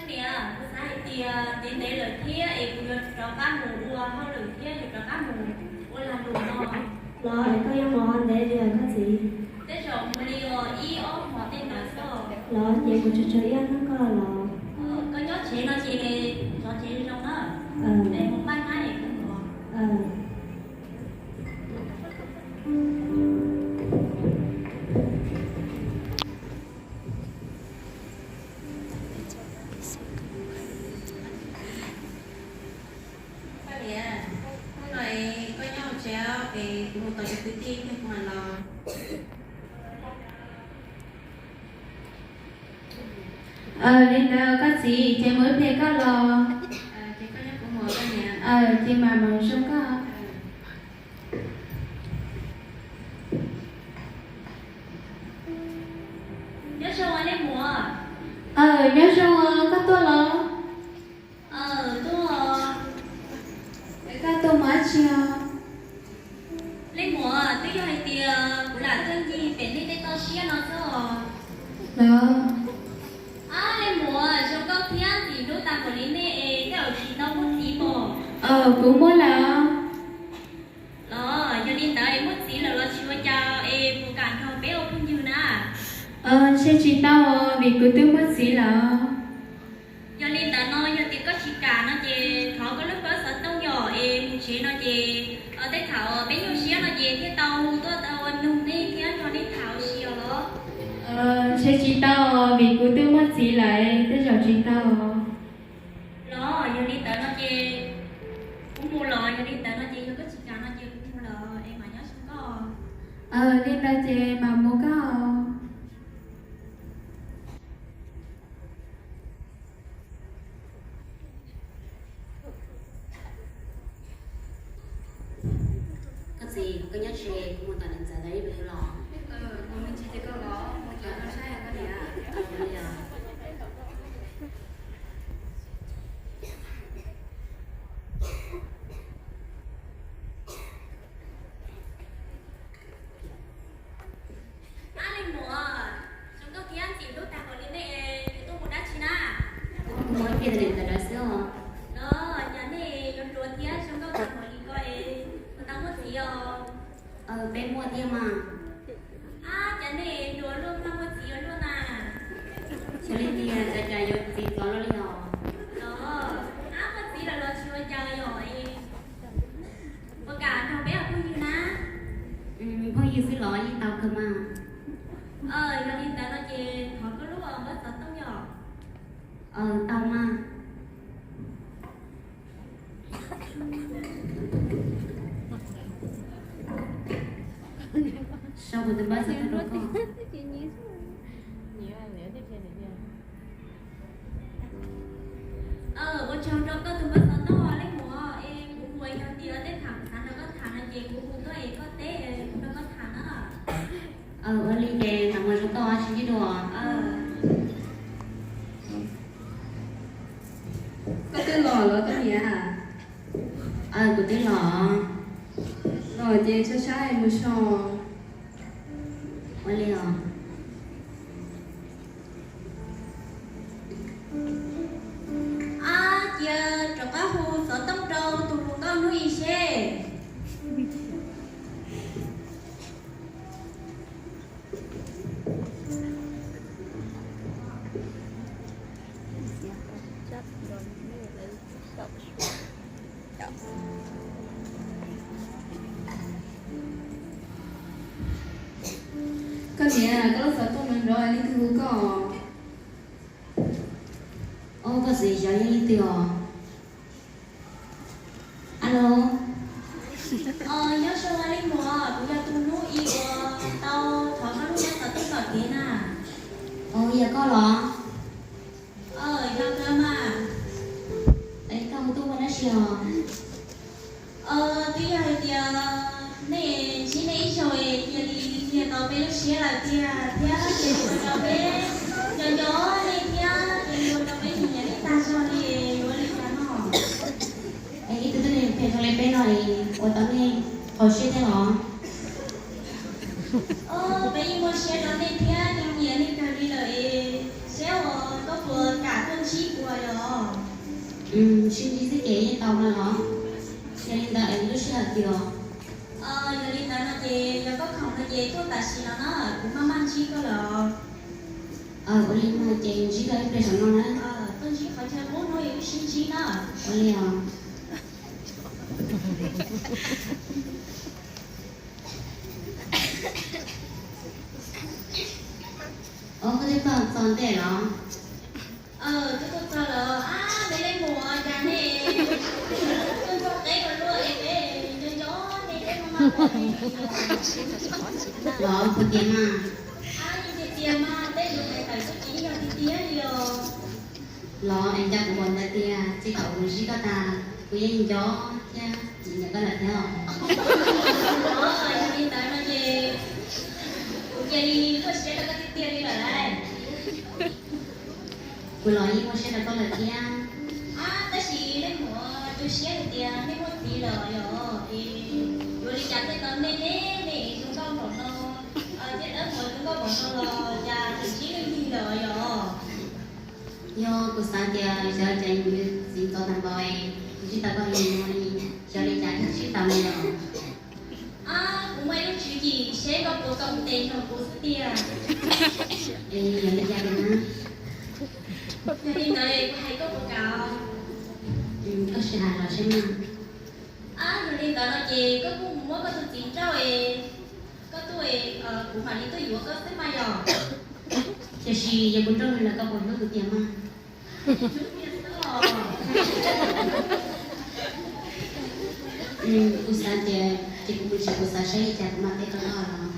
Niam, kuv xav hais tias ntev ntev lawm thiab es kuv yuav rov qab mus ua hauj lwm thiab yuav rov qab mus ua lag luam no. Los es koj yuav mus ntev li lawm koj txiv? Tej zaum mus li ib ob hmo tej ntawd xwb. Los ces kuv tsuas tsuas ib ob hnub koj los. Koj nyob tsev no ces zov tsev zoo na. Es mus pab hnab es kuv mus. Koj niam, hnub no es koj nyob hauv tsev es kuv mus tos cov kwv tij thiab kuv mam los. Li ntawd koj txiv, ces mus ib pliag koj los. Ces koj nyob kuv mus koj niam. Ces mam mus zoo koj. Nyob zoo li muam. Nyob zoo, koj tuaj los? Tuaj. Koj tuaj mus dab tsi os? Li muam, twb yog hais tias kuv lam tuaj ncig pem nej tej toj siab no xwb os. Los. Ab, li muam, zoo nkauj thiab ntxim hlub tag npaum li nej es tej zaum tsis tau muaj txiv pom? Kuv muaj lawm. Los yog li ntawd es muaj txiv lawm los tsis ua cas es puas kam nrog peb ua phooj ywg na? Ntshe tsis tau vim kuv twb muaj txiv lawm. Yog li ntawd no yog tias koj tsis kam no ces thov koj lub pawg xov tooj yom es mus tsev no ces tej thaum peb nyuaj siab no ces thiaj tau hu tuaj tau ua nug nej thiab nrog nej tham ua si os los. Ntshe tsis tau vim kuv twb muaj txiv lawm, tej zaum tsis tau. Los yog li ntawd no ces kuv mus los, yog li ntawd no ces yog koj tsis kam no ces kuv mus los es mam nyob zoo koj. Li ntawd ces mam mus koj. Koj txiv, koj nyob tsev, kuv mus tom niam ntxawm ib pliag los. Ab, li muam, zoo nkauj thiab ntxim hlub tag npaum li nej es yuav tuaj mus dab tsi na? Mus ib pliag tom niam ntxawm lawv xwb os. Los cas nej yuav hluas thiab zoo nkauj tag npaum li ko es puas tau muaj txiv os? Peb muaj thiab mas. Ab, cas nej hluas luaj mas muaj txiv yuav luaj na? Xyov li tiag, cas cas yuav txiv txov luaj li os. Los, ab, muaj txiv lawm los tsis ua cas yom. Puas kam nrog peb ua phooj ywg na? Phooj ywg xwb los yeej tau kawg mas. Yog li ntawd no ces thov koj lub npawb xov tooj yom. Tau mas. Sau kuv tus npawb xov tooj rau koj. Ua tsaug rau koj tus npawb xov tooj li muam, es kuv mus yog tias tej thaum kuv xav nrog koj tham no ces kuv hu tuaj es koj teb kuv nrog koj tham na. Ua li ces mam mus zoo koj tsis ntsib dua. Koj twb los los koj niam? Kuv twb los. Los ces sab sab mus so. Ua li os. Ab, cia rov qab hu xov tooj rau tus hluas nkauj hnub ib seb. Koj niam, koj lub xov tooj nrov nrov, leej twg hu koj? Koj txiv, xyov yog leej twg os. Alo. Nyob zoo li muam, kuv yog tus hnub ib uas tau thov koj lub npawb xov tooj tom kev na. Yog koj los? Yog kawg mas. Koj hu tuaj ua dab tsi os? Twb yog hais tias nej ntsib nej ib zaug es cia li nyiag tau peb lub siab lawm tiag thiab ces ua rau peb nco nco nej thiab ces ua rau peb nyiam nyiam nej tag zog li, yuav li cas no? Ib tug tib neeg phem zoo li peb no es ua tau nej qau siab thiab los? Peb yeej muaj siab rau nej thiab yeej nyiam nej kawg li lawm es seb uas koj puas kam tuaj ntsib kuv os. Sib ntsib xwb ces yeej tau no los? Yog li ntawd es lub sij hawm twg? Yog li ntawd no ces yog koj khoom no ces tuaj tam sim no na, kuv maj maj ntsib koj lawm. Ua li no ces ntsib koj ib pliag saum no na. Tuaj ntsib qhov chaw qub hnub es wb sib ntsib na. Ua li os. Os, koj twb tuaj txog ntej los? Twb tuaj txog lawm. Ab, nej leej muam, cas nej tuaj txog qeb ko luaj es peb nco nco nej, peb maj maj los puas tiag mas? Ab, yog tiag tiag mas, peb yuav hais tawm xwb ces yeej yog tiag tiag li os. Los es cas kuv pom ntawd tiag, txij thaum kuv ntsib koj tas kuv yeej nco thiab tsis nco koj lawm thiab os. Yog li ntawd no ces kuv cia li muaj siab rau koj tiag tiag li lawm lauj. Kuv los yeej muaj siab rau koj lawm thiab. Ab, tab sis leej muam tu siab hais tias nej muaj txiv lawm yom, es yuav li cas thiaj tau nej ne, nej zoo nkauj npaum no, thiab dawb huv zoo nkauj npaum no los cas tseem sib leej lig lawm yom? Yog kuv xav tias xyov cas yus txiv ntxov tag npaum es ntsib tau koj li no, xyov li cas thiaj sib tau li os. Ab, kuv muaj ib lub tswv yim seb koj puas kam tes nrog kuv xwb tiag. Es yog li cas na? Yog li ntawd kuv hais koj puas kam? Koj sim hais los seb mas. Ab, yog li ntawd no ces koj kuj mus muab koj tus txiv nrauj es koj tuaj es kuv mam li tuaj yuav koj xwb mas yog. Tiam sis yog kuv nrauj nws lawm koj puas hlub kuv tiag mas? Kuv xav tias ces kuv mus tsev, kuv xav saib li cas kuv mam teb rau koj los.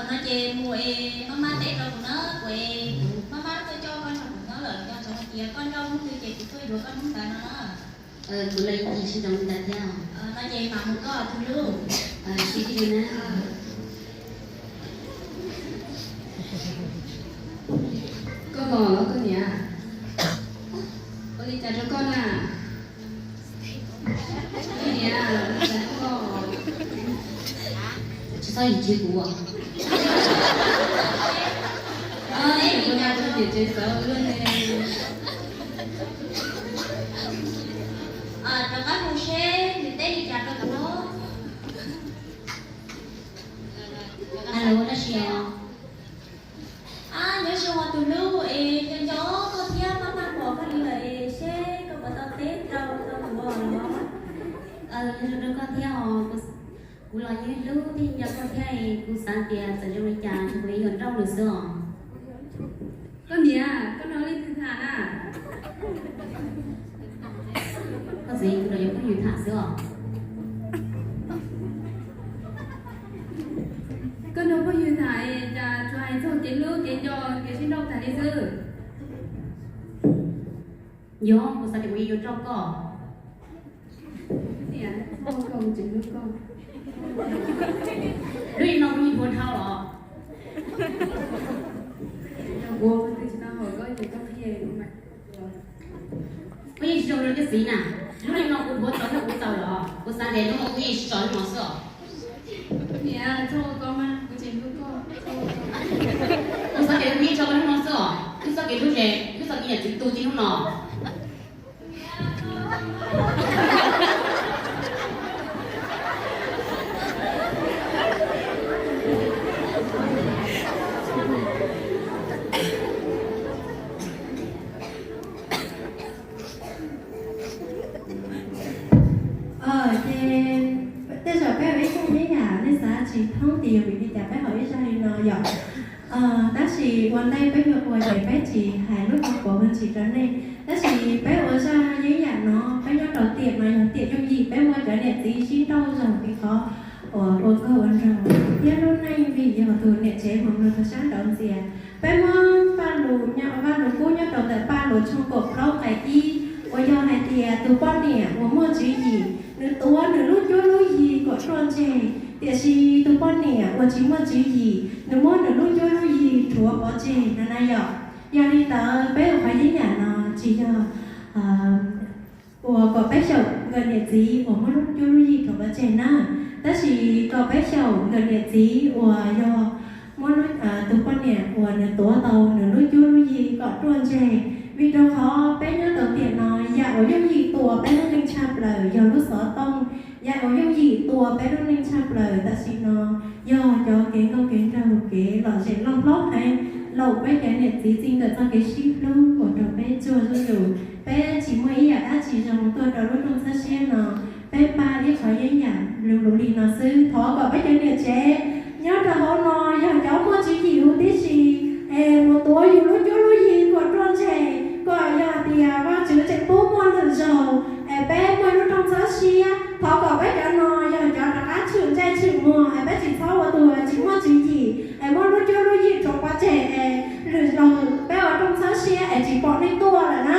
No ces mus es maj maj teb rau kuv na, kuv es kuv maj maj tuaj coj koj nrog kuv nyob lawm, nco ntsoov hais tias koj nrauj hnub twg ces kuv tuaj yuav koj hnub ntawd no. Kuv los yeej tsis ntsoov li ntawd thiab. No ces mam mus koj tus hlub. Sib ntsib dua na. Koj los los koj niam, ua li cas rau koj na? Koj niam, ua li cas rau koj? Tsis txhob yim tsis kuv. Ua li cas rau niam tsev xav luaj ne? Rov qab mus seb nws teb li cas rau kuv. Alo, dab tsi os? Nyob zoo os tus hlub, es nco nco koj thiab maj maj pom koj li lawm es seb koj puas tau teb rau tau kuv os. Nco nco rau koj thiab os, kuv los yeej hlub thiab nco koj thiab es kuv xav tias txawm zoo li cas kuv yuav nrauj nws xwb os. Koj niam, koj nrog leej twg tham na? Koj txiv, kuv los yuav phooj ywg tham xwb os. Koj nrog phooj ywg tham es cas tsuas hais txog kev hlub kev nco kev sib nrauj tas li xwb? Yog, kuv xav tias kuv yuav nrauj koj. Lub no kuv yeej dhuav dhau los. Kuv yeej tsis zoo rau koj txiv na. Lub no kuv dhuav tau thiab kuv tau los, kuv xav tias lub no kuv yeej tso lub no xwb os. Kuv xav tias kuv yeej tso lub no xwb os. Wb txoj kev hlub ces wb txoj kev yam txiv tu tib hnub no. Ces tej zaum peb ua ib tug ib yam, nej xav tsis thoob tias yog vim li cas peb haus ib zaj li no yom. Tab sis ua ntej peb yuav ua ces peb tsis hais lub no kom ua ntsis rau nej. Tab sis peb ua zaj yeeb yam no, peb nyob rau tiam no yog tiam yooj yim, peb muab cov niam txiv sib nrauj zog li qhov uas ua nkauj ua nraug thiab lub neej vim yog tus niam tsev mus nrog tau sab nraud ntxias. Peb muab Paj Lus, Vaj Lus Kub nyob rau ntawm Paj Lus tshooj kaum plaub nqai ib, uas yog hais tias tus poj niam uas muaj tswv yim, nws tuav nws lub cuab lub yig kom ruaj ntseg, tiam sis tus poj niam uas tsis muaj tswv yim, nws muab nws lub cuab lub yig rhuav pov tseg no na yom. Yog li ntawd peb ua qhov yeeb yam no tsis yog uas kom peb xyaum nkawm niam txiv uas muab lub cuab lub yig rhuav pov tseg na, tab sis kom peb xyaum nkawm niam txiv uas yog muab tus poj niam uas nws tuav tau nws lub cuab lub yig kom ruaj ntseg. Vim rau qhov peb nyob tau tiam no yam uas yooj yim tua peb lub neej tshaj plaws yog lub xov tooj. Yam uas yooj yim tua peb lub neej tshaj plaws tam sim no yog cov kev nkauj kev nraug, kev lom zem loj hlob heev, laum peb cov niam txiv txij nkawm txoj kev sib hlub ua rau peb tsuag zuj zus. Peb tsis muaj ib yam dab tsi zoo tuaj rau lub rooj txhawb siab no, peb pab ib qhov yeeb yam luv luv li no xwb. Thov kom peb cov niam tsev nyob rau hauv no yog cov muaj tswv yim huv tib si, es mus tuav yus lub cuab lub yig kom ruaj ntseg, kom yog tias Vajtswv tseem pub muaj lwm zaug es peb muaj lub rooj txhawb siab. Thov kom peb cov no yog cov rov qab tshwm ntsej tshwm muag es peb tsis txhob ua tus tsis muaj tswv yim es muab lub cuab lub yig rhuav pov tseg es lwm zaug peb ua rooj txhawb siab es tsis pom neeg tuaj lawm na.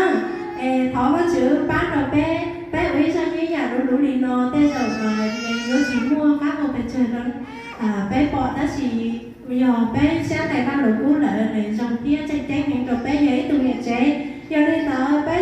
Es thov Vajtswv pab rau peb, peb ua ib zaj yeeb yam luv luv li no tej zaum nws yuav tsis muaj qab hau pes tsawg no peb pom, tab sis yog peb sab tais Vaj Lus Kub lawm nws zoo thiab tseem ceeb heev rau peb yog ib tug niam tsev. Yog li ntawd peb